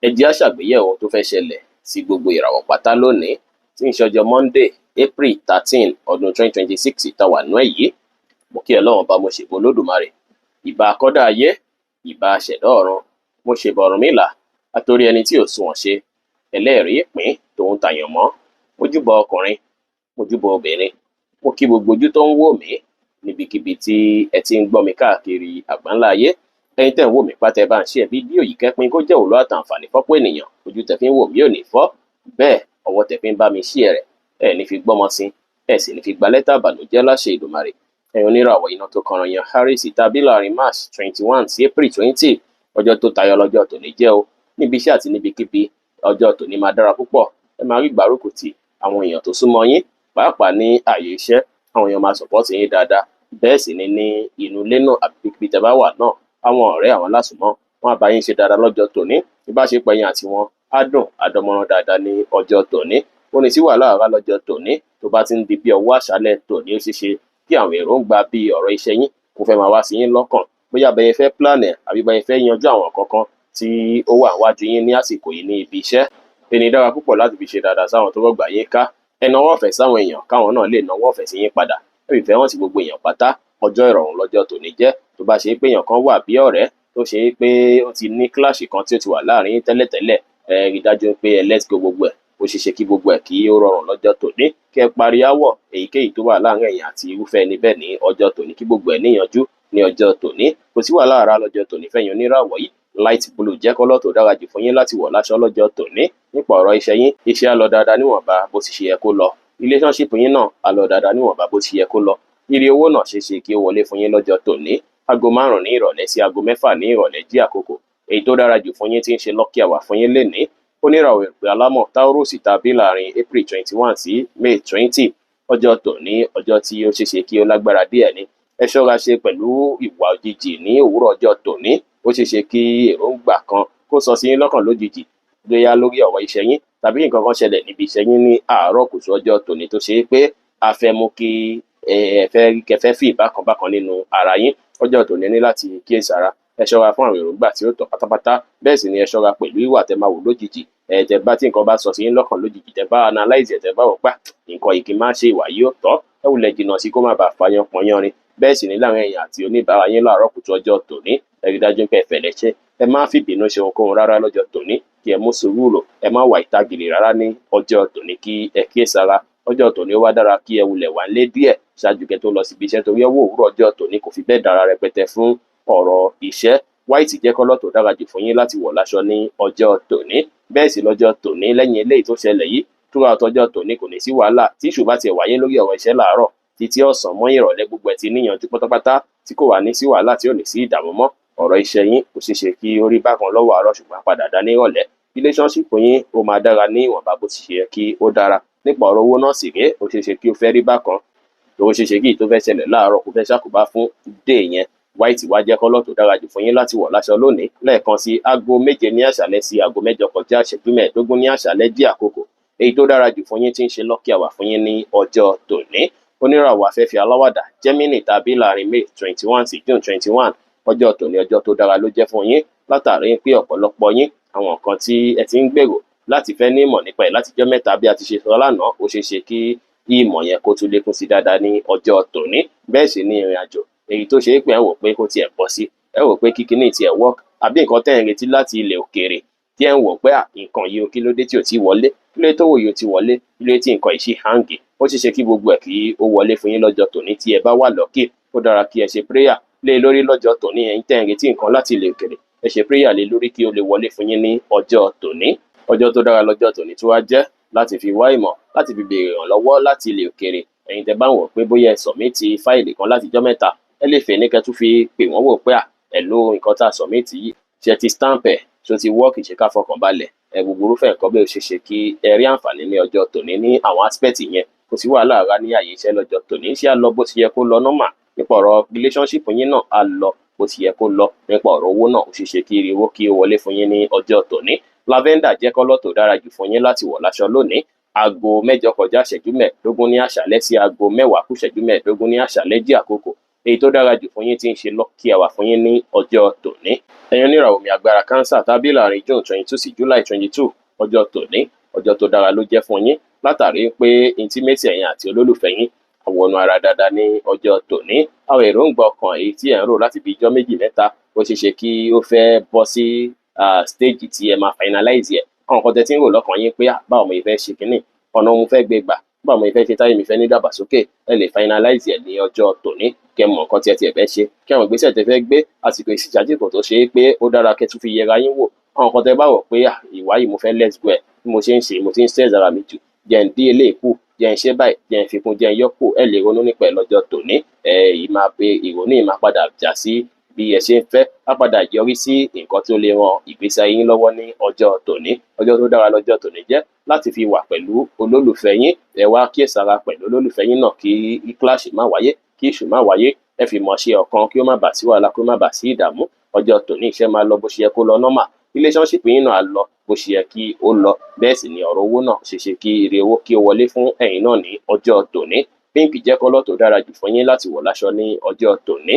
Ẹ jẹ́ á ṣàgbéyẹ̀wò ohun tó fẹ́ ṣẹlẹ̀ sí gbogbo ìràwọ̀ pátá lónìí tí ń ṣe ọjọ́ Monday, April 13, ọdún 2026 tá a wà nú ẹ̀ yìí. Mo kí Ọlọ́run Ọba, mo ṣèbà Olódùmarè, ìbà akọ́dá ayé, ìbà aṣẹ̀dá ọ̀run, mo ṣèbà Ọ̀rúnmìlà, atórí ẹni tí ò sunwọ̀n ṣe, ẹlẹ́rìí ìpín tòun tàyànmọ́. Mo júbà ọkùnrin, mo júbà obìnrin, mo kí gbogbo ojú tó ń wò mí níbikíbi tí ẹ ti ń gbọ́ mi káàkiri àgbáńlá ayé. Ẹ̀yin tẹ́ ń wò mí pátá, ẹ bá ń share fídíò yìí kẹ́pín kó jẹ́ òwúlò àtàǹfààní fọ́pọ̀ ènìyàn. Ojú tẹ́ fi ń wò mí ò ní fọ́, bẹ́ẹ̀ ọwọ́ tẹ́ fi ń bá mi share rẹ̀, ẹ ní fi gbọ́mọ sí, ẹ sì ní fi gba lẹ́tà ìbànújẹ́ láṣẹ Èdùmàrè. Ẹ̀yin oníràwọ̀ iná tó kanran yan Aries tàbí láàrin March 21 sí April 20, ọjọ́ tó tayọ lọ́jọ́ tòní jẹ́ o. Níbi iṣẹ́ àti níbikíbi, ọjọ́ tòní máa dára púpọ̀. Ẹ máa rí ìgbárùkù tì àwọn èèyàn tó súnmọ́ yín, pàápàá ní ààyè iṣẹ́. Àwọn èèyàn máa support yín dáadáa. Bẹ́ẹ̀ sì ni ní inú ilé náà àbí ibikíbi tẹ́ bá wà náà, àwọn ọ̀rẹ́, àwọn alásùnmọ́, wọn á bá yín ṣe dáadáa lọ́jọ́ tòní. Ìbáṣepọ̀ ẹ̀yin àti wọn á dùn, á dánmọ́rán dáadáa ní ọjọ́ tòní. Kò ní sí wàhálà rárá lọ́jọ́ tòní. Tó bá ti ń di bí ọwọ́ àṣálẹ́ tòní, ó ṣeé ṣe kí àwọn èròǹgbà bí ọ̀rọ̀ iṣẹ́ yín kó fẹ́ máa wá sí yín lọ́kàn, bóyá bẹ́ẹ̀ fẹ́ plan ẹ̀ àbí bẹ́ẹ̀ fẹ́ yanjú àwọn kankan tí ó wà níwájú yín ní àsìkò yìí ní ibi iṣẹ́. Èní dára púpọ̀ láti fi ṣe dáadáa sáwọn tó rọ̀gbà yín ká. Ẹ nawọ́ ọ̀fẹ́ sáwọn èèyàn káwọn náà lè nawọ́ ọ̀fẹ́ sí yín padà. Ẹ fìfẹ́ hàn sí gbogbo èèyàn pátá. Ọjọ́ ìrọ̀rùn lọ́jọ́ tòní jẹ́. Tó bá ṣe pé èèyàn kan wà bí ọ̀rẹ́ tó ṣe pé ó ti ní clash kan tí ó ti wà láàrin yín tẹ́lẹ̀tẹ́lẹ̀, ẹ rí dájú pé ẹ let go gbogbo ẹ̀. Ó ṣeé ṣe kí gbogbo ẹ̀ kí ó rọrùn lọ́jọ́ tòní, kí ẹ parí áwọ̀ èyíkéyìí tó wà láàrin ẹ̀yin àti irúfẹ́ ẹni bẹ́ẹ̀ ní ọjọ́ tòní, kí gbogbo ẹ̀ níyanjú ní ọjọ́ tòní. Kò sí wàhálà rárá lọ́jọ́ tòní fẹ́yin oníràwọ̀ yìí. Light blue jẹ́ colour tó dára jù fún yín láti wọ̀ láṣọ lọ́jọ́ tòní. Nípa ọ̀rọ̀ iṣẹ́ yín, iṣẹ́ á lọ dáadáa níwọ̀nba bó ti ṣe yẹ kó lọ. Relationship yín náà á lọ dáadáa níwọ̀nba bó ti yẹ kó lọ. Ire owó náà ṣeé ṣe kí ó wọlé fún yín lọ́jọ́ tòní. Aago 5 ní ìrọ̀lẹ́ sí aago 6 ní ìrọ̀lẹ́ jí àkókò èyí tó dára jù fún yín tí ń ṣe lucky hour fún yín lénìí. Oníràwọ̀ ìpè alámọ̀ Taurus tàbí láàrin April 21 sí May 20, ọjọ́ tòní, ọjọ́ tí ó ṣeé ṣe kí ó lágbára díẹ̀ ni. Ẹ ṣọ́ra ṣe pẹ̀lú ìwà òjijì ní òwúrọ̀ ọjọ́ tòní. Ó ṣeé ṣe kí èròǹgbà kan kó sọ sí yín lọ́kàn lójijì, bóyá lórí ọ̀rọ̀ iṣẹ́ yín tàbí nǹkan kan ṣẹlẹ̀ níbi iṣẹ́ yín ní àárọ̀ kùtù ọjọ́ tòní tó ṣe é pé a fẹ́ mú kí ẹ fẹ́ kẹfẹ́ fi bákan bákan nínú ara yín. Ọjọ́ tòní ní láti kíyèsára. Ẹ ṣọ́ra fún àwọn èròǹgbà tí ó tọ́ pátápátá. Bẹ́ẹ̀ sì ni ẹ ṣọ́ra pẹ̀lú ìwà tẹ́ máa wò lójijì. Ẹ tẹ́ bá tí nǹkan bá sọ sí yín lọ́kàn lójijì, tẹ́ bá analyze ẹ̀, tẹ́ bá wò pé nǹkan yìí kì í má ṣe ìwà yìí ó tọ́, ẹ wulẹ̀ jìnnà sí kó má bàa fa yánpọnyánrin. Bẹ́ẹ̀ sì ni láàrin ẹ̀yin àti oníbàárà yín láàárọ̀ kùtù ọjọ́ tòní, ẹ rí dájú pé ẹ fẹ̀lẹ́ ṣe. Ẹ má fìbínú ṣe ohunkóhun rárá lọ́jọ́ tòní, kí ẹ mú sùúrù lò. Ẹ má wà ìtagìrì rárá ní ọjọ́ tòní, kí ẹ kíyèsára. Ọjọ́ tòní, ó wá dára kí ẹ wulẹ̀ wà nílé díẹ̀ ṣáájú kẹ́ tó lọ síbi iṣẹ́, torí ọwọ́ òwúrọ̀ ọjọ́ tòní kò fi bẹ́ẹ̀ dára rẹpẹtẹ fún ọ̀rọ̀ iṣẹ́. White jẹ́ colour tó dára jù fún yín láti wọ̀ láṣọ ní ọjọ́ tòní. Bẹ́ẹ̀ sì lọ́jọ́ tòní, lẹ́yìn eléyìí tó ṣẹlẹ̀ yìí, throughout ọjọ́ tòní kò ní sí wàhálà. Tí issue bá tiẹ̀ wáyé lórí ọ̀rọ̀ iṣẹ́ láàárọ̀ títí ọ̀sán mọ́ ìrọ̀lẹ́, gbogbo ẹ̀ ti níyanjú pátápátá tí kò wà ní sí wàhálà, tí ò ní sí ìdààmú mọ́. Ọ̀rọ̀ iṣẹ́ yín kò ṣeé ṣe kí ó rí bákan lọ́wọ́ àárọ̀, ṣùgbọ́n padà dá ní ìrọ̀lẹ́. Relationship yín ó máa dára ní ìwọ̀nba bó ti ṣe yẹ kí ó dára. Nípa ọ̀rọ̀ owó náà sì rèé, ó ṣeé ṣe kí ó fẹ́ rí bákan tó ṣeé ṣe kí èyí tó fẹ́ ṣẹlẹ̀ láàárọ̀ kó fẹ́ ṣàkóbá fún day yẹn. White wá jẹ́ colour tó dára jù fún yín láti wọ̀ láṣọ lónìí. Lẹ́ẹ̀kan sí, aago 7 ní àṣálẹ́ sí aago 8 kọjá ìṣẹ́jú 15 ní àṣálẹ́ dí àkókò èyí tó dára jù fún yín tí ń ṣe lucky hour fún yín ní ọjọ́ tòní. Oníràwọ̀ afẹ́fẹ́ aláwàdà Gemini tàbí láàrin May 21 sí June 21, ọjọ́ tòní, ọjọ́ tó dára ló jẹ́ fún yín, látàrí pé ọ̀pọ̀lọpọ̀ yín, àwọn nǹkan tí ẹ ti ń gbèrò láti fẹ́ ní ìmọ̀ nípa ẹ̀ látijọ́ mẹ́ta, bí a ti ṣe sọ lánàá, ó ṣeé ṣe kí ìmọ̀ yẹn kó tún lékún sí dáadáa ní ọjọ́ tòní. Bẹ́ẹ̀ sì ni ìrìn àjò èyí tó ṣe é pé ẹ wò pé kó tiẹ̀ bọ́ sí, ẹ wò pé kíkiní tiẹ̀ work, àbí nǹkan tẹ́ ẹ̀ ń retí láti ilẹ̀ òkèèrè tí ẹ ń wò pé nǹkan yìí o, kí ló dé tí ò tí wọlé? Kí ló dé tówó yìí ò tí wọlé? Kí ló dé tí nǹkan yìí ṣì hang? Ó ṣeé ṣe kí gbogbo ẹ̀ kí ó wọlé fún yín lọ́jọ́ tòní tí ẹ bá wà lucky. Ó dára kí ẹ ṣe prayer lé lórí lọ́jọ́ tòní. Ẹ̀yin tẹ́ ń retí nǹkan láti ilẹ̀ òkèèrè, ẹ ṣe prayer lé lórí kí ó lè wọlé fún yín ní ọjọ́ tòní. Ọjọ́ tó dára lọ́jọ́ tòní tí wàá jẹ́ láti fi wá ìmọ̀, láti fi béèrè ìrànlọ́wọ́ láti ilẹ̀ òkèèrè. Ẹ̀yin tẹ́ bá ń wò pé bóyá ẹ submit file kan látijọ́ mẹ́ta, ẹ lè fẹ́ ní kẹ́ tún fi pè wọ́n wò pé à ẹ̀ ló nǹkan tá a submit yìí, ṣe ti stamp ẹ̀, ṣó ti work, ṣe ká fọkàn balẹ̀? Ẹ gbogbo irúfẹ́ nǹkan bẹ́ẹ̀, ó ṣeé ṣe kí ẹ rí àǹfààní ní ọjọ́ tòní ní àwọn aspect yẹn. Kò sí wàhálà rárá ní àyè iṣẹ́ lọ́jọ́ tòní. Iṣẹ́ á lọ bó ti yẹ kó lọ normal. Nípa ọ̀rọ̀ relationship yín náà, á lọ bó ti yẹ kó lọ. Nípa ọ̀rọ̀ owó náà, ó ṣeé ṣe kí ire owó kí ó wọlé fún yín ní ọjọ́ tòní. Lavender jẹ́ colour tó dára jù fún yín láti wọ̀ láṣọ lónìí. Aago 8 kọjá ìṣẹ́jú 15 ní àṣálẹ́ sí aago 10 kù ìṣẹ́jú 15 ní àṣálẹ́ jẹ́ àkókò Èyí tó dára jù fún yín tí ń ṣe lucky hour fún yín ní ọjọ́ tòní. Ẹ̀yin oníràwọ̀ omi agbára Cancer tàbí láàrin June 22 sí July 22, ọjọ́ tòní, ọjọ́ tó dára ló jẹ́ fún yín látàrí pé intimacy ẹ̀yin àti olólùfẹ́ yín àwọnú ara dáadáa ní ọjọ́ tòní. Àwọn èròǹgbà ọkàn èyí tí ẹ̀ ń rò láti bí ijọ́ méjì mẹ́ta, ó ṣeé ṣe kí ó fẹ́ bọ́ sí stage tí ẹ máa finalize ẹ̀. Àwọn nǹkan tẹ́ tí ń rò lọ́kàn yín pé báwo mo fẹ́ ṣe kínní, ọ̀nà mo fẹ́ gbé gbà, báwo mo fẹ́ ṣe táyé mi fẹ́ ní dàgbàsókè, ẹ lè finalize ẹ̀ ní ọjọ́ tòní, kẹ́ mọ̀ nǹkan tí ẹ tiẹ̀ fẹ́ ṣe, kí àwọn ìgbésẹ̀ tẹ́ fẹ́ gbé. Àsìkò ìsìjàjìkò tó ṣe é pé ó dára kẹ́ tún fi yẹra yín wò. Àwọn nǹkan tẹ́ bá rò pé ìwà yìí mo fẹ́ let go ẹ̀, bí mo ṣe ń ṣe, mo ti ń stress ara mi jù, jẹ́ ń dín eléyìí kù, jẹ́ ń ṣe báyìí, jẹ́ ń fikún, jẹ́ ń yọ́ kù, ẹ lè ronú nípa ẹ̀ lọ́jọ́ tòní. Èyí máa pe ìrònú yìí máa padà já sí bí ẹ ṣe ń fẹ́, á padà yọrí sí nǹkan tó lè ran ìgbésí ayé yín lọ́wọ́ ní ọjọ́ tòní. Ọjọ́ tó dára lọ́jọ́ tòní jẹ́ láti fi wà pẹ̀lú olólùfẹ́ yín. Ẹ wá kíyèsára pẹ̀lú olólùfẹ́ yín náà kí clash má wáyé, kí issue má wáyé. Ẹ fi mọ̀ ṣe ọ̀kan kí ó má bàa sí wàhálà, kí ó má bàa sí ìdààmú. Ọjọ́ tòní, iṣẹ́ máa lọ bó ṣe yẹ kó lọ normal, relationship yín náà á lọ bó ṣe yẹ kí ó lọ. Bẹ́ẹ̀ sì ni ọ̀rọ̀ owó náà ṣe ṣe kí ire owó kí ó wọlé fún ẹ̀yin náà ní ọjọ́ tòní. Pink jẹ́ colour tó dára jù fún yín láti wọ̀ láṣọ ní ọjọ́ tòní.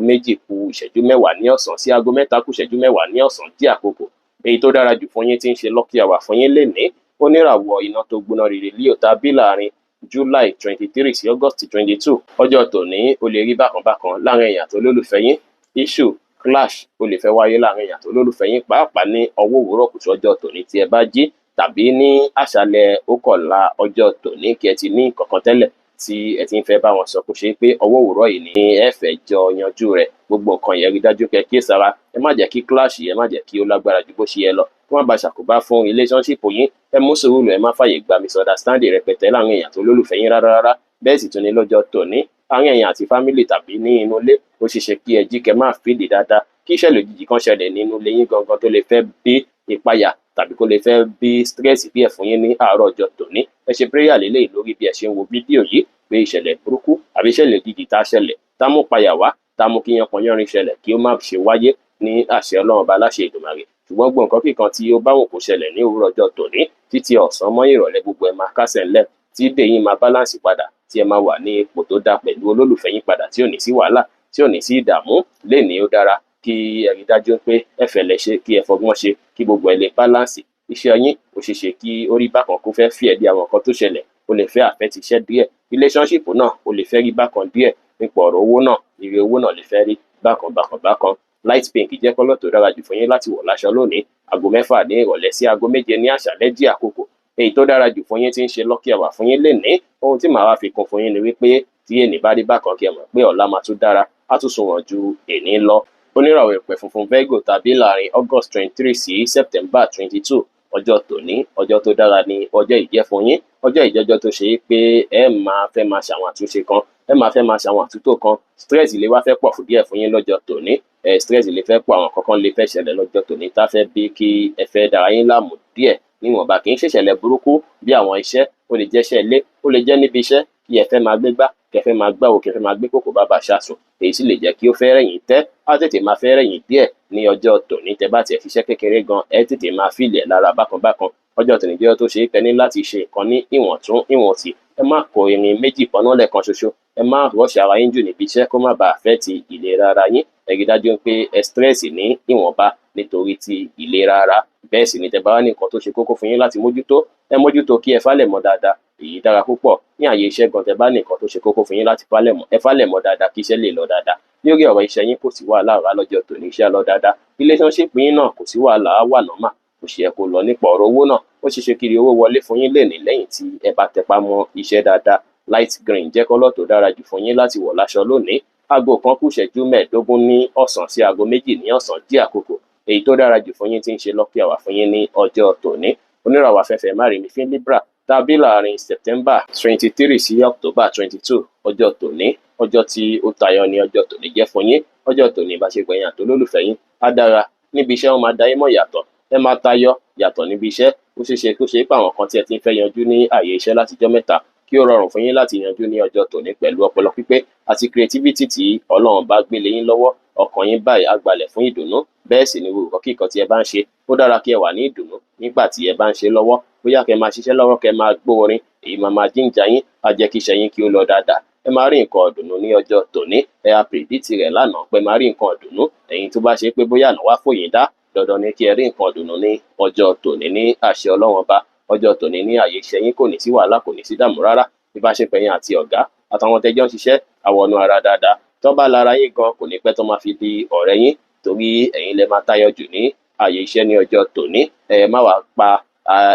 2:50 ní ọ̀sán sí 3:50 ní ọ̀sán dí àkókò. Èyí tó dára jù fún yín tí ń ṣe lucky hour fún yín lénìí, oníràwọ̀ iná tó gbóná rere Leo tàbí láàrin July 23 sí August 22, ọjọ́ tòní, ó lè rí bákan bákan láàrin ẹ̀yin àti olólùfẹ́ yín. Issue, clash ó lè fẹ́ wáyé láàrin ẹ̀yin àti olólùfẹ́ yín, pàápàá ní ọwọ́ òwúrọ̀ kùtù ọjọ́ tòní tí ẹ bá jí, tàbí ní àṣálẹ́ ókọ̀lá ọjọ́ tòní kí ẹ ti ní nǹkan kan tẹ́lẹ̀ tí ẹ ti ń fẹ́ bá wọn sọ, kó ṣe pé ọwọ́ òwúrọ̀ yìí ni ẹ fẹ́ jọ yanjú rẹ̀. Gbogbo nǹkan yẹn, rí dájú pé kíyèsára. Ẹ má jẹ́ kí clash yẹn, má jẹ́ kí ó lágbára ju bó ṣe yẹ lọ, kí wọ́n bá ṣàkóbá fún relationship yín. Ẹ mú sùúrù, ẹ má fàyè gba misunderstanding rẹpẹtẹ láàrin èèyàn tó lólùfẹ́ yín rárá rárá. Bẹ́ẹ̀ sì tún ní lọ́jọ́ tòní, àárín ẹ̀yin àti family tàbí ní inú ilé, ó ṣeé ṣe kí ẹ jí kẹ́ máa feel dáadáa, kí ìṣẹ̀lẹ̀ òjijì kan ṣẹlẹ̀ nínú ilé yín gangan tó lè fẹ́ bí ìpayà tàbí kó lè fẹ́ bí stress díẹ̀ fún yín ní àárọ̀ ọjọ́ tòní. Ẹ ṣe prayer lélẹ́yìí lórí bí ẹ ṣe ń wo fídíò yìí pé ìṣẹ̀lẹ̀ burúkú àbí ìṣẹ̀lẹ̀ òjijì tá a ṣẹlẹ̀, tá mú payà wá, tá mú kí yánpọnyánrin ṣẹlẹ̀, kí ó má ṣe wáyé ní àṣẹ Ọlọ́run Ọba, láṣẹ Èdùmàrè. Ṣùgbọ́n gbogbo nǹkan kíkan tí ó bá wù kó ṣẹlẹ̀ ní òwúrọ̀ ọjọ́ tòní títí ọ̀sán mọ́ ìrọ̀lẹ́, gbogbo ẹ̀ máa kásẹ̀ ńlẹ̀, tí dè yín máa balance padà, tí ẹ máa wà ní ipò tó dáa pẹ̀lú olólùfẹ́ yín padà, tí ò ní sí wàhálà, tí ò ní sí ìdààmú. Lénìí, ó dára kí ẹ rí dájú pé ẹ fẹ̀lẹ̀ ṣe, kí ẹ fọgbọ́n ṣe, kí gbogbo ẹ lè balance. Iṣẹ́ yín, ó ṣeé ṣe kí ó rí bákan, kó fẹ́ fìẹ́ bí àwọn nǹkan tó ṣẹlẹ̀, ó lè fẹ́ affect iṣẹ́ díẹ̀. Relationship náà, ó lè fẹ́ rí bákan díẹ̀. Nípa ọ̀rọ̀ owó náà, ire owó náà lè fẹ́ rí bákan bákan bákan. Light pink jẹ́ colour tó dára jù fún yín láti wọ̀ láṣọ lónìí. Aago 6 ní ìrọ̀lẹ́ sí aago 7 ní àṣálẹ́ jí àkókò. Èyí tó dára jù fún yín tí ń ṣe lucky hour fún yín lénìí. Ohun tí màá wá fi kún fún yín ni wípé tí èní bá rí bákan, kí ẹ mọ̀ pé ọ̀la máa tún dára, á tún sunwọ̀n ju èní lọ. Oníràwọ̀ ìpè funfun Virgo tàbí láàrin August 23 sí September 22, ọjọ́ tòní, ọjọ́ tó dára ní ọjọ́ ìjẹ́ fún yín. Ọjọ́ ìjẹ́jọ́ tó ṣe é pé ẹ máa fẹ́ máa ṣàwọn àtúnṣe kan, ẹ máa fẹ́ máa ṣàwọn àtúntò kan. Stress lè wá fẹ́ pọ̀ fún díẹ̀ fún yín lọ́jọ́ tòní. Ẹ stress lè fẹ́ pọ̀, àwọn kankan lè fẹ́ ṣẹlẹ̀ lọ́jọ́ tòní tá fẹ́ bí kí ẹ fẹ́ dára yín láàmú díẹ̀ níwọ̀nba. Kì í ṣèṣẹ̀lẹ̀ burúkú bí àwọn iṣẹ́, ó lè jẹ́ iṣẹ́ ilé, ó lè jẹ́ níbi iṣẹ́, kí ẹ fẹ́ máa gbé gbá, kẹ fẹ́ máa gbáwo, kẹ fẹ́ máa gbé kòkò bàbà ṣaṣùn. Èyí sì lè jẹ́ kí ó fẹ́ rẹ̀yìn tẹ́, á tètè máa fẹ́ rẹ̀yìn díẹ̀ ní ọjọ́ tòní. Tẹ́ bá tiẹ̀ ṣiṣẹ́ kékeré gan, ẹ tètè máa feel ẹ̀ lára bákan bákan. Ọjọ́ tòní jẹ́ ọjọ́ tó ṣe é pé ní láti ṣe nǹkan ní ìwọ̀ntún ìwọ̀nsì. Ẹ má kó irin méjì pọnà lẹ́ẹ̀kan ṣoṣo. Ẹ má rush ara yín jù níbi iṣẹ́, kó má bàa affect ìlera ara yín. Ẹ rí dájú pé ẹ stress ní ìwọ̀nba nítorí ti ìlera ara. Bẹ́ẹ̀ sì ni tẹ́ bá wá ní nǹkan tó ṣe kókó fún yín láti mójútó, ẹ mójútó, kí ẹ fálẹ̀ mọ́ dáadáa. Èyí dára púpọ̀. Ní àyè iṣẹ́ gan, tẹ́ bá ní nǹkan tó ṣe kókó fún yín láti fálẹ̀ mọ́, ẹ fálẹ̀ mọ́ dáadáa kí iṣẹ́ lè lọ dáadáa. Lórí ọ̀rọ̀ iṣẹ́ yín, kò sí wàhálà rárá lọ́jọ́ tòní, iṣẹ́ lọ dáadáa. Relationship yín náà, kò sí wàhálà, á wà normal, kò ṣe yẹ kó lọ. Nípa ọ̀rọ̀ owó náà, ó ṣeé ṣe kí owó wọlé fún yín lénìí lẹ́yìn tí ẹ bá tẹpá mọ́ iṣẹ́ dáadáa. Light green jẹ́ colour tó dára jù fún yín láti wọ̀ láṣọ lónìí. 1:45 ní ọ̀sán sí aago 2 ní ọ̀sán dí àkókò. Èyí tó dára jù fún yín tí ń ṣe lucky hour fún yín ní ọjọ́ tòní, oníràwọ̀ afẹ́fẹ́ márìmí fín Libra tàbí láàrin September 23 sí October 22, ọjọ́ tòní, ọjọ́ tí ó tayọ ní ọjọ́ tòní jẹ́ fún yín. Ọjọ́ tòní, ìbáṣepọ̀ ẹ̀yin àti olólùfẹ́ yín á dára. Níbi iṣẹ́, wọn máa dá yín mọ̀ yàtọ̀, ẹ máa tayọ yàtọ̀ níbi iṣẹ́. Ó ṣeé ṣe kó ṣe pé àwọn kan tí ẹ ti ń fẹ́ yanjú ní àyè iṣẹ́ látijọ́ mẹ́ta, kí ó rọrùn fún yín láti yanjú ní ọjọ́ tòní pẹ̀lú ọpọlọ pípé àti creativity tí Ọlọ́run bá gbé lé yín lọ́wọ́. Ọkàn yín báyìí á gbalẹ̀ fún ìdùnnú. Bẹ́ẹ̀ sì ni gbogbo nǹkan kíkan tí ẹ bá ń ṣe, ó dára kí ẹ wà ní ìdùnnú nígbà tí ẹ bá ń ṣe lọ́wọ́. Bóyá kẹ́ máa ṣiṣẹ́ lọ́wọ́, kẹ́ máa gbọ́ orin, èyí máa máa jíǹjà yín, á jẹ́ kí iṣẹ́ yín kí ó lọ dáadáa. Ẹ Ẹ máa rí nǹkan ọ̀dùnnú ní ọjọ́ tòní. Ẹ á predict rẹ̀ lánàá pé máa rí nǹkan ọ̀dùnnú. Ẹ̀yin tó bá ṣe pé bóyá àná wá fòyín dá, dandan ni kí ẹ rí nǹkan ọ̀dùnnú ní ọjọ́ tòní ní àṣẹ Ọlọ́run Ọba. Ọjọ́ tòní ní àyè iṣẹ́ yín kò ní sí wàhálà, kò ní sí dààmú rárá. Ìbáṣepọ̀ yín àti ọ̀gá àtàwọn tẹjọ́ ń ṣiṣẹ́ àwọnú ara dáadáa. Tó bá lára yín gan, kò ní pẹ́ tó máa fi di ọ̀rẹ́ yín, torí ẹ̀yin lẹ máa tayọ jù ní àyè iṣẹ́ ní ọjọ́ tòní. Ẹ má wàá pa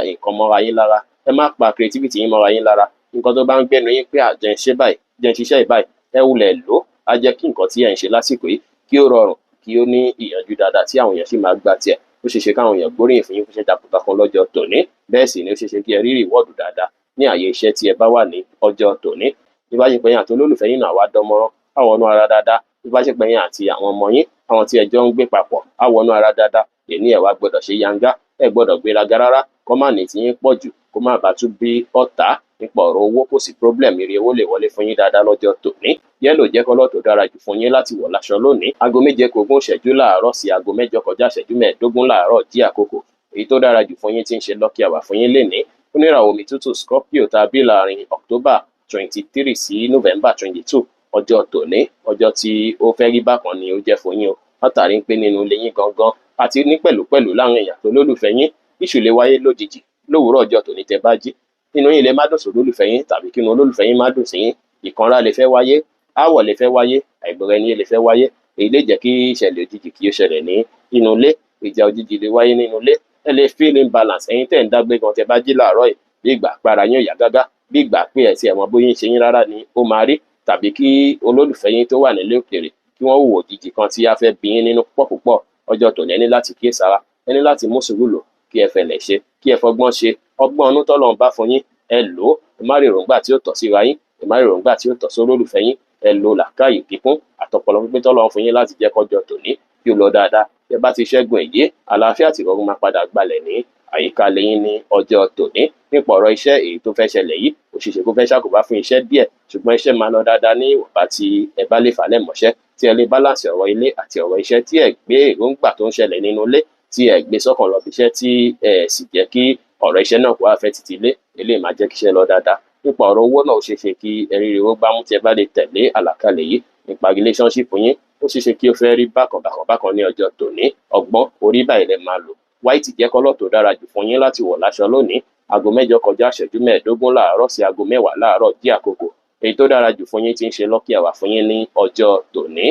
nǹkan mọ́ra yín lára, ẹ má pa creativity yín mọ́ra yín lára. Nǹkan tó bá ń gbẹ́nu yín pé àjẹ́ ń ṣe báyìí, jẹ́ ń ṣiṣẹ́ báyìí, ẹ wulẹ̀ lò ó. Á jẹ́ kí nǹkan tí ẹ̀ ń ṣe lásìkò yìí kí ó rọrùn, kí ó ní ìyànjú dáadáa tí àwọn èèyàn sì máa gbà tiẹ̀. Ó ṣeé ṣe káwọn èèyàn gbóríyìn fún yín fún iṣẹ́ takuntakun lọ́jọ́ tòní. Bẹ́ẹ̀ sì ni ó ṣeé ṣe kí ẹ rí reward dáadáa ní àyè iṣẹ́ tí ẹ bá wà ní ọjọ́ tòní. Ìbáṣepọ̀ yín àti olólùfẹ́ yín náà wá dán mọ́rán, á wọnú ara dáadáa. Ìbáṣepọ̀ yín àti àwọn ọmọ yín, àwọn tí ẹ jọ ń gbé papọ̀, á wọnú ara dáadáa. Èní ẹ wá gbọ́dọ̀ ṣe yanga, ẹ gbọ́dọ̀ gbéraga rárá, kó má ní tiyín pọ̀ jù, kó má bàa tún bí ọ̀tá. Nípa ọ̀rọ̀ owó, kò sí problem, ire owó lè wọlé fún yín dáadáa lọ́jọ́ tòní. Yellow jẹ́ colour tó dára jù fún yín láti wọ̀ láṣọ lónìí. 7:20 láàárọ̀ sí 7:45 láàárọ̀ jí àkókò. Èyí tó dára jù fún yín tí ń ṣe lucky hour fún yín lénìí, oníràwọ̀ omi tútù Scorpio tàbí láàrin October 23 sí November 22. Ọjọ́ tòní, ọjọ́ tí ó fẹ́ rí bákan ni ó jẹ́ fún yín o, látàrí pé nínú ilé yín gangan àti ní pẹ̀lúpẹ̀lú láàrin èèyàn tó lólùfẹ́ yín, issue lè wáyé lójijì lówùúrọ̀ ọjọ́ tòní. Tẹ́ bá jí, inú yín lè má dùn sí olólùfẹ́ yín tàbí kí inú olólùfẹ́ yín má dùn sí yín. Ìkanra lè fẹ́ wáyé, aáwọ̀ lè fẹ́ wáyé, àìgbọ́ra ẹni yé lè fẹ́ wáyé. Èyí lè jẹ́ kí ìṣẹ̀lẹ̀ òjijì kí ó ṣẹlẹ̀ ní inú ilé. Ìjà òjijì lè wáyé nínú ilé. Ẹ lè feel imbalance. Ẹ̀yin tẹ́ ń dágbé gan, tẹ́ bá jí láàárọ̀ yìí, bí ìgbà para yín ò yá gágá, bí ìgbà pé ẹ tiẹ̀ mọ bóyá ń ṣe yín rárá ni ó máa rí. Tàbí kí olólùfẹ́ yín tó wà nílé òkèèrè kí wọ́n hùwà òjijì kan tí á fẹ́ bí yín nínú púpọ̀ púpọ̀. Ọjọ́ tòní, ẹ ní láti kíyèsára, ẹ ní láti mú sùúrù lò, kí ẹ fẹlẹ̀ ṣe, kí ẹ fọgbọ́n ṣe. Ọgbọ́n inú tọ́lọ́run bá fún yín, ẹ lò ó. Ẹ má rí èròǹgbà tí ó tọ́ síra yín, ẹ má rí èròǹgbà tí ó tọ́ sí olólùfẹ́ yín. Ẹ lo làákàyè kíkún àtọpọlọ pípé tọ́lọ́run fún yín láti jẹ́ kọjọ́ tòní kí ó lọ dáadáa. Ẹ bá ti ṣẹ́gun èyí, àlàáfíà àti ìrọ̀rùn máa padà gbalẹ̀ ní àyíká lẹ́yìn ní ọjọ́ tòní. Nípa ọ̀rọ̀ iṣẹ́, èyí tó fẹ́ ṣẹlẹ̀ yìí, ó ṣeéṣe kó fẹ́ ṣàkóbá fún iṣẹ́ díẹ̀, ṣùgbọ́n iṣẹ́ máa lọ dáadáa ní ìwọ̀nba tí ẹ bá lè falẹ̀ mọ́ṣẹ́, tí ẹ lè balance ọ̀rọ̀ ilé àti ọ̀rọ̀ iṣẹ́, tí ẹ gbé èròǹgbà tó ń ṣẹlẹ̀ nínú ilé, tí ẹ gbé sọ́kàn lọ bí iṣẹ́, tí ẹ sì jẹ́ kí ọ̀rọ̀ iṣẹ́ náà kó affect ti ilé. Eléyìí máa jẹ́ kí iṣẹ́ lọ dáadáa. Nípa ọ̀rọ̀ owó náà, ó ṣeé ṣe kí ẹ rí owó gbámú tí ẹ bá lè tẹ̀lé àlàkalẹ̀ yìí. Nípa relationship yín, ó ṣeé ṣe kí ó fẹ́ rí bákan bákan bákan ní ọjọ́ tòní. Ọgbọ́n orí báyìí lẹ máa lò. White jẹ́ colour tó dára jù fún yín láti wọ̀ láṣọ lónìí. 8:25 láàárọ̀ sí 10:00 láàárọ̀ jí àkókò. Èyí tó dára jù fún yín tí ń ṣe lucky hour fún yín ní ọjọ́ tòní,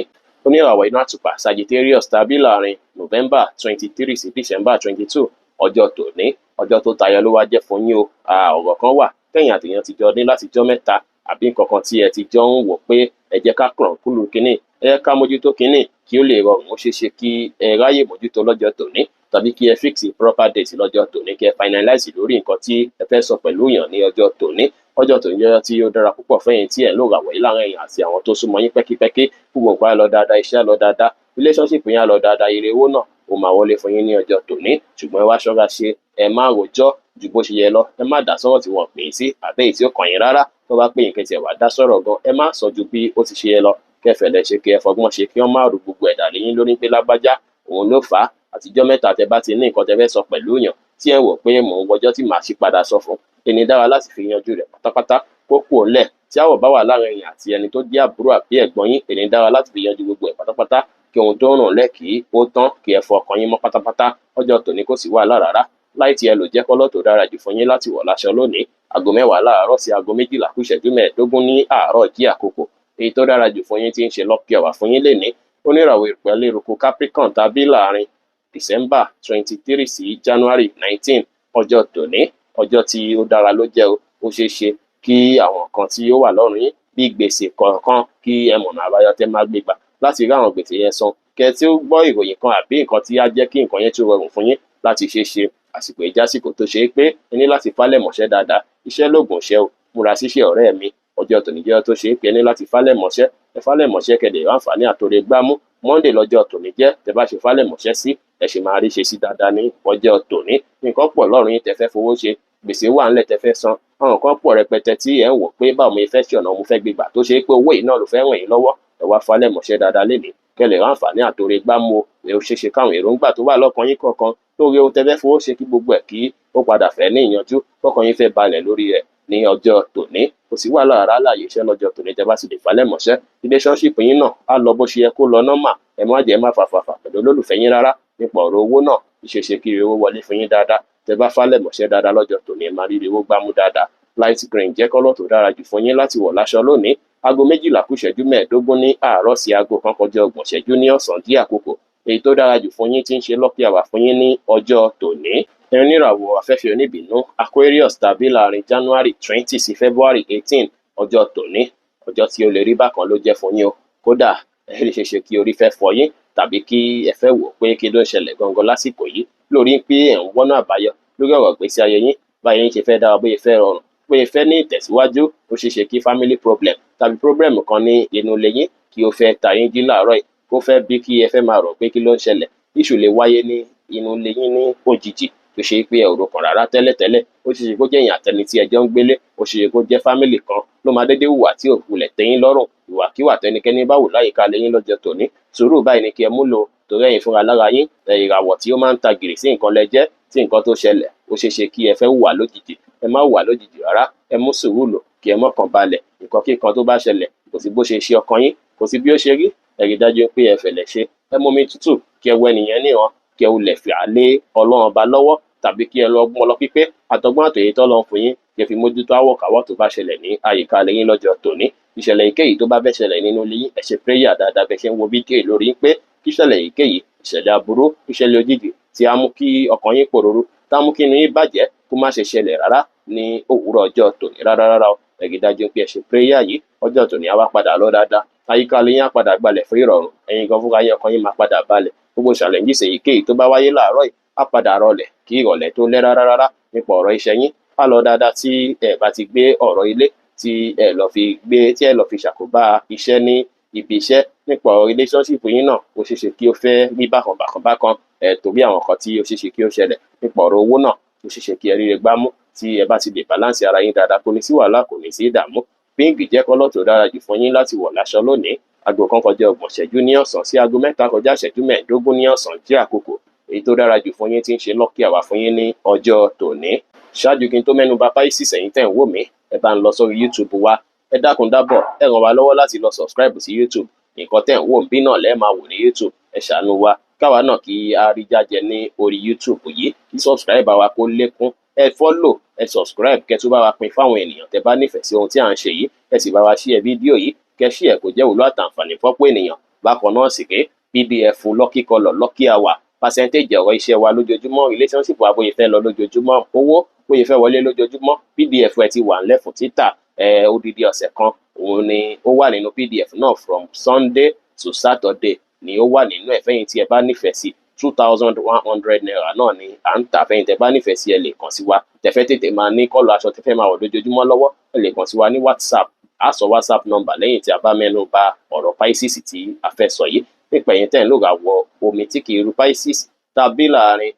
oníràwọ̀ iná àtùpà Sagittarius tàbí láàrin November 23 sí December 22. Ọjọ́ tòní, ọjọ́ tó tayọ ló wá jẹ́ fún yín o. Ọ̀rọ̀ kan wà tẹ̀yìn àtèèyàn ti jọ ní láti jọ́ mẹ́ta, àbí nǹkan kan tí ẹ ti jọ ń wò pé ẹ jẹ́ ká kàn kúlù kínní, ẹ jẹ́ ká mójútó kínní kí ó lè rọrùn. Ó ṣeé ṣe kí ẹ ráyè mójútó lọ́jọ́ tòní, tàbí kí ẹ fix proper date lọ́jọ́ tòní, kí ẹ finalize lórí nǹkan tí ẹ fẹ́ sọ pẹ̀lú èèyàn ní ọjọ́ tòní. Ọjọ́ tòní jẹ́ ọjọ́ tí ó dára púpọ̀ fún ẹ̀yin tí ẹ̀ ń lò ràwọ̀ yìí láàrin ẹ̀yin àti àwọn tó súnmọ́ yín pẹ́kípẹ́kí. Gbogbo nǹkan á lọ dáadáa, iṣẹ́ á lọ dáadáa, relationship yín á lọ dáadáa, ire owó náà ó máa wọlé fún yín ní ọjọ́ tòní. Ṣùgbọ́n ẹ wá ṣọ́ra ṣe, ẹ má rojọ́ ju bó ṣe yẹ lọ, ẹ má dá sọ́rọ̀ tí wọ́n pè é sí àbẹ́ èyí tí ó kàn yín rárá. Tó bá pè yín kẹ́ tiẹ̀ wá dá sọ̀rọ̀ gan, ẹ má sọ ju bí ó ti ṣe yẹ lọ. Kẹ́ fẹ̀lẹ́ ṣe, kí ẹ fọgbọ́n ṣe, kí wọ́n má ru gbogbo ẹ̀dà lé yín lórí pé lágbájá òun ló fà á. Àtijọ́ mẹ́ta tẹ bá ti ní nǹkan tẹ fẹ́ sọ pẹ̀lú èèyàn tí ẹ wò pé mò ń wọjọ́ tí màá sì padà sọ fún ẹni, dára láti fi yanjú rẹ̀ pátápátá kó kúrò ńlẹ̀. Tí áwọ̀ bá wà láàrin èèyàn àti ẹni tó jẹ́ àbúrò àbí ẹ̀gbọ́n yín, èní dára láti fi yanjú gbogbo ẹ̀ pátápátá kí ohun tó ń rùn lẹ̀ kí ó tán, kí ẹ fọ ọkàn yín mọ́ pátápátá. Ọjọ́ tòní kò sí wàhálà rárá. Light yellow jẹ́ colour tó dára jù fún yín láti wọ̀ láṣọ lónìí. 10:00 láàárọ̀ sí 11:45 ní àárọ̀ jí àkókò. Èyí tó dára jù fún yín tí ń ṣe lucky hour fún yín lénìí, oníràwọ̀ ìpẹ́lẹ̀ eruku Capricorn tàbí láàrin December 23 sí January 19. Ọjọ́ tòní, ọjọ́ tí ó dára ló jẹ́ o. Ó ṣeé ṣe kí àwọn nǹkan tí ó wà lọ́rùn yín bí gbèsè kọ̀ọ̀kan, kí ẹ mọ̀nà àbáyọ tẹ́ máa gbé gbà láti rí àwọn gbèsè yẹn san, kẹ́ tí ó gbọ́ ìròyìn kan àbí nǹkan tí á jẹ́ kí nǹkan yẹn tún rọrùn fún yín láti ṣeé ṣe. Àsìkò ìjásìkò tó ṣe é pé ẹ ní láti falẹ̀ mọ́ṣẹ́ dáadáa. Iṣẹ́ lóògùn iṣẹ́ o, múra síṣẹ́ ọ̀rẹ́ mi. Ọjọ́ tòní jẹ́ tó ṣe é pé ẹ ní láti falẹ̀ mọ́ṣẹ́. Ẹ falẹ̀ mọ́ṣẹ́ kẹ́dẹ̀ ráǹfààní àtòrè gbámú. Monday lọ́jọ́ tòní jẹ́. Tẹ́ bá ṣe falẹ̀ mọ́ṣẹ́ sí, ẹ ṣe máa rí ṣe sí dáadáa ní ọjọ́ tòní. Nǹkan pọ̀ lọ́rùn yín tẹ́ fẹ́ fowó ṣe, gbèsè wà ńlẹ̀ tẹ́ fẹ́ san, àwọn nǹkan pọ̀ rẹpẹtẹ tí ẹ ń wò pé báwo mo fẹ́ ṣe, ọ̀nà mo fẹ́ gbégbà, tó ṣe é pé owó yìí náà ló fẹ́ ràn yín lọ́wọ́. Ẹ wá falẹ̀ mọ́ṣẹ́ dáadáa lénìí kẹ́ lè ráǹfààní àtòrè gbámú o. Ó ṣeé ṣe káwọn èròǹgbà tó wà lọ́kàn yín kọ̀ọ̀kan lórí ohun tẹ́ fẹ́ fowó ṣe, kí gbogbo ẹ̀ kí ó padà fẹ́ ní ìyanjú, kọ́kàn yín fẹ́ balẹ̀ lórí rẹ̀ ní Ní ọjọ́ tòní, kò sí wàhálà rárá láàyè iṣẹ́ lọ́jọ́ tòní. Tẹ́ bá sì lè falẹ̀ mọ́ṣẹ́, relationship yín náà á lọ bó ṣe yẹ kó lọ normal. Ẹ má jẹ́ má fàfàfà pẹ̀lú olólùfẹ́ yín rárá. Nípa ọ̀rọ̀ owó náà, ìṣeṣe kí owó wọlé fún yín dáadáa. Tẹ́ bá falẹ̀ mọ́ṣẹ́ dáadáa lọ́jọ́ tòní, ẹ máa rí owó gbámú dáadáa. Light green jẹ́ colour tó dára jù fún yín láti wọ̀ láṣọ lónìí. 12:45 ní àárọ̀ sí 1:30 ní ọ̀sán dí àkókò èyí tó dára jù fún yín tí ń ṣe lucky hour fún yín ní ọjọ́ tòní. Oníràwọ̀ afẹ́fẹ́ oníbínú Aquarius tàbí láàrin January 20 sí February 18, ọjọ́ tòní, ọjọ́ tí ó lè rí bákan ló jẹ́ fún yín o. Kódà ẹ lè ṣeéṣe kí orí fẹ́ fọ́ yín tàbí kí ẹ fẹ́ wò pé kí ló ń ṣẹlẹ̀ gangan lásìkò yìí, lórí pé ẹ̀ ń wọ́nà àbáyọ lórí ọ̀rọ̀ ìgbésí ayé yín, báyìí yín ṣe fẹ́ dára, bóyá fẹ́ rọrùn, bóyá fẹ́ ní ìtẹ̀síwájú. Ó ṣeé ṣe kí family problem tàbí problem kan ní inú ilé yín kí ó fẹ́ ta yín jí láàárọ̀ yìí, kó fẹ́ bí kí ẹ fẹ́ máa rò pé kí ló ń ṣẹlẹ̀. Issue lè wáyé ní inú ilé yín ní òjijì tó ṣe pé ẹ ò rò kàn rárá tẹ́lẹ̀tẹ́lẹ̀. Ó ṣeé ṣe kó jẹ́ èèyàn àtẹni tí ẹ jọ ń gbélé, ó ṣeé ṣe kó jẹ́ family kan ló máa dédé hùwà tí ò wulẹ̀ tẹ́ yín lọ́rùn. Ìwàkíwà tẹnikẹ́ni bá wù láyìíká ilé yín lọ́jọ́ tòní, sùúrù báyìí ni kí ẹ múlò, torí ẹ̀yin fúnra lára yín, ìràwọ̀ tí ó máa ń ta gìrì sí nǹkan lẹ jẹ́. Tí nǹkan tó ṣẹlẹ̀, ó ṣeé ṣe kí ẹ fẹ́ hùwà lójijì. Ẹ má hùwà lójijì rárá, ẹ mú sùúrù lò, kí ẹ mọ́kàn balẹ̀. Nǹkan kíkan tó bá ṣẹlẹ̀, kò sí bó ṣe ṣe ọkàn yín, kò sí bí ó ṣe rí, ẹ rí dájú pé ẹ fẹ̀lẹ̀ ṣe. Ẹ mú omi tútù kí ẹ wẹ ẹnìyẹn níran, kí ẹ wulẹ̀ fà lé Ọlọ́run Ọba lọ́wọ́, tàbí kí ẹ lọ gbọ́n lọ pípé àtọgbọ́n àtòyè tọ́lọ́run fún yín, kí ẹ fi mójútó àwọ̀káwọ̀ tó bá ṣẹlẹ̀ ní àyíká ilé yín lọ́jọ́ tòní. Ìṣẹ̀lẹ̀ èyíkéyìí tó bá fẹ́ ṣẹlẹ̀ nínú ilé yín, ẹ ṣe prayer dáadáa bẹ́ẹ̀ ṣe ń wo fídíò lórí pé kí ìṣẹ̀lẹ̀ èyíkéyìí, ìṣẹ̀lẹ̀ aburú, ìṣẹ̀lẹ̀ òjijì tí á mú kí ọkàn yín pòrúurú, tá mú kí inú yín bàjẹ́, kó má ṣe ṣẹlẹ̀ rárá ní òwúrọ̀ ọjọ́ tòní rárá rárá o. Ẹ rí dájú pé ẹ ṣe prayer yìí. Ọjọ́ tòní á wá padà lọ dáadáa, àyíká ilé yín á padà gbalẹ̀ fún ìrọ̀rùn, ẹ̀yin gan fúnra yín ọkàn yín máa padà balẹ̀. Gbogbo challenges èyíkéyìí tó bá wáyé láàárọ̀ yìí á padà rọlẹ̀ kí ìrọ̀lẹ́ tó lẹ́ rárá rárá. Nípa ọ̀rọ̀ iṣẹ́ yín, á lọ dáadáa tí ẹ bá ti gbé ọ̀rọ̀ ilé tí ẹ lọ fi gbé, tí ẹ lọ fi ṣàkóbá iṣẹ́ ní ibi iṣẹ́. Nípa ọ̀rọ̀ relationship yín náà, ó ṣeé ṣe kí ó fẹ́ rí bákan bákan bákan ẹ, torí àwọn nǹkan tí ó ṣeé ṣe kí ó ṣẹlẹ̀. Nípa ọ̀rọ̀ owó náà, ó ṣeé ṣe kí ẹ ríre gbámú tí ẹ bá ti lè balance ara yín dáadáa. Kò ní sí wàhálà, kò ní sí ìdààmú. Pink jẹ́ colour tó dára jù fún yín láti wọ̀ láṣọ lónìí. 1:30 ní ọ̀sán sí 2:45 ní ọ̀sán jẹ́ àkókò èyí tó dára jù fún yín tí ń ṣe lucky hour fún yín ní ọjọ́ tòní. Ṣáájú kí n tó mẹ́nu bà Pisces, ẹ̀yin tẹ́ ń wò mí, ẹ bá ń lọ sórí YouTube wa. Ẹ dákun dábọ̀, ẹ ràn wá lọ́wọ́ láti lọ subscribe sí YouTube. Nǹkan tẹ́ ń wò bí náà lẹ́ẹ̀ máa wò ní YouTube. Ẹ ṣàánú wa, káwa náà kí a rí jájẹ ní orí YouTube yìí, kí subscribe wa kó lékún. Ẹ follow, ẹ subscribe, kẹ́ tún bá wa pín fáwọn ènìyàn tẹ́ bá nífẹ̀ẹ́ sí ohun tí à ń ṣe yìí. Ẹ sì bá wa share fídíò yìí, kẹ́ share kó jẹ́ wúlò àtàǹfààní fọ́pọ̀ ènìyàn. Bákan náà sì rèé, PDF lucky colour, lucky hour, percentage ọ̀rọ̀ iṣẹ́ wa lójoojúmọ́, relationship wa bóyá fẹ́ lọ lójoojúmọ́, owó bóyá fẹ́ wọlé lójoojúmọ́, PDF ẹ ti wà ńlẹ̀ fún títà. Ẹ odidi ọ̀sẹ̀ kan òun ni ó wà nínú PDF náà, from Sunday to Saturday ni ó wà nínú ẹ̀. Fẹ́yìn tí ẹ bá nífẹ̀ẹ́ sí, ₦2,100 náà ni à ń tà. Fẹ́yìn tẹ́ bá nífẹ̀ẹ́ sí, ẹ lè kàn sí wa. Tẹ́fẹ́ tètè máa ní colour aṣọ tẹ́fẹ́ máa wọ̀ lójoojúmọ́ lọ́wọ́, ẹ lè kàn sí wa ní WhatsApp. A sọ WhatsApp number lẹ́yìn tí a bá mẹ́nu bà ọ̀rọ̀ Pisces tí a fẹ́ sọ yìí. Nípa ẹ̀yin tẹ́ ń lò àwọ̀ omi tí kì í ru Pisces tàbí láàrin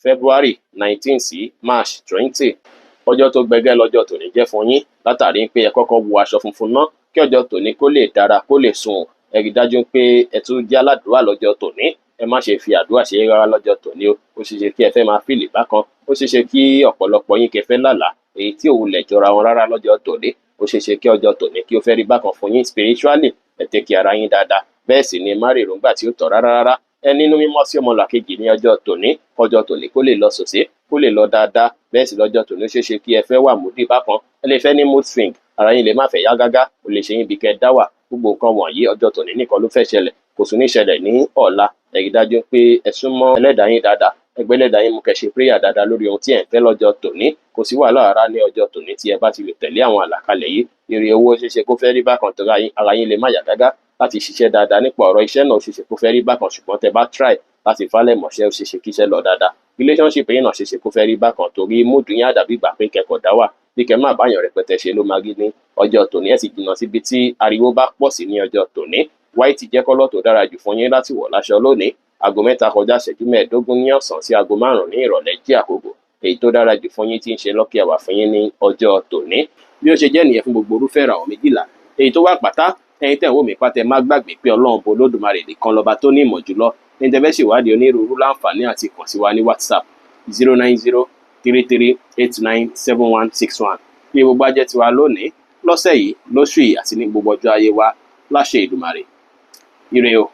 February 19 sí March 20, ọjọ́ tó gbẹgẹ́ lọ́jọ́ tòní jẹ́ fún yín, látàrí pé ẹ kọ́kọ́ wọ aṣọ funfun náà kí ọjọ́ tòní kó lè dára, kó lè sùn. Ẹ rí dájú pé ẹ tún jẹ́ aládùúrà lọ́jọ́ tòní. Ẹ má ṣe fi àdúrà ṣe rárá lọ́jọ́ tòní o. Ó ṣeé ṣe kí ẹ fẹ́ máa feel bákan, ó ṣeé ṣe kí ọ̀pọ̀lọpọ̀ yín kẹ́ fẹ́ lálàá èyí tí òun lẹ̀ jọra wọn rárá lọ́jọ́ tòní. Ó ṣeé ṣe kí ọjọ́ tòní kí ó fẹ́ rí bákan fún yín spiritually. Ẹ take care ara yín dáadáa, bẹ́ẹ̀ sì ni má rí èròǹgbà tí ó tọ́ rárá rárá. Ẹ nínú mímọ́ sí ọmọlàkejì ní ọjọ́ tòní, kọjọ́ tòní kó lè lọ sòsé, kó lè lọ dáadáa. Bẹ́ẹ̀ sì lọ́jọ́ tòní, ó ṣeé ṣe kí ẹ fẹ́ wà moody bákan, ẹ lè fẹ́ ní mood swing, ara yín lè má fẹ́ yá gágá, ó lè ṣe yín bí kẹ́ dá wà. Gbogbo nǹkan wọ̀nyí, ọjọ́ tòní nìkan ló fẹ́ ṣẹlẹ̀, kò tún ní ṣẹlẹ̀ ní ọ̀la. Ẹ rí dájú pé ẹ súnmọ́ ẹlẹ́dàá yín dáadáa, ẹgbẹ́ ẹlẹ́dàá yín mú, kẹ́ ṣe prayer dáadáa lórí ohun tí ẹ̀ ń fẹ́ lọ́jọ́ tòní. Kò sí wàhálà rárá ní ọjọ́ tòní tí ẹ bá ti lè tẹ̀lé àwọn àlàkalẹ̀ yìí. Èrè owó ṣeéṣe kó fẹ́ rí bákan tó ara yín lè má yá gágá láti ṣiṣẹ́ dáadáa. Nípa ọ̀rọ̀ iṣẹ́ náà, ó ṣeéṣe kó fẹ́ rí bákan, ṣùgbọ́n tẹ bá try láti falẹ̀ mọ̀ṣẹ́, ó ṣeéṣe kíṣẹ́ lọ dáadáa. Relationship yín náà ṣeéṣe kó fẹ́ rí bákan, torí mood yín á dàbí ìgbà pé kẹ́kọ̀ọ́ dá wà, bí kẹ́ má báyàn rẹpẹtẹ ṣe ló máa rí ní ọjọ́ tòní. Ẹ sì jìnnà síbi tí ariwo bá pọ̀ sí ní ọjọ́ tòní. White jẹ́ colour tó dára jù fún yín láti wọ̀ láṣọ lónìí. 3:25 ní ọ̀sán sí aago 5 ní ìrọ̀lẹ́ jẹ́ àkókò èyí tó dára jù fún yín tí ń ṣe lucky hour fún yín ní ọjọ́ tòní. Bí ó ṣe jẹ́ nìyẹn fún gbogbo irúfẹ́ ìràwọ̀ 12 èyí tó wà pátá. Ẹ̀yin tẹ́ ń wò mí pátá, ẹ má gbàgbé pé Ọlọ́run bo Olódùmarè nìkan lọ́ba tó ní ìmọ̀ jùlọ. Ẹ̀yin tẹ́ fẹ́ ṣèwádìí onírúurú, láǹfààní àti kàn sí wa ní WhatsApp, 09033897161. Kí gbogbo ajẹ́ tiwa lónìí, lọ́sẹ̀ yìí, lóṣù yìí àti ní gbogbo ọjọ́ ayé wa láṣẹ Èdùmàrè. Ire o.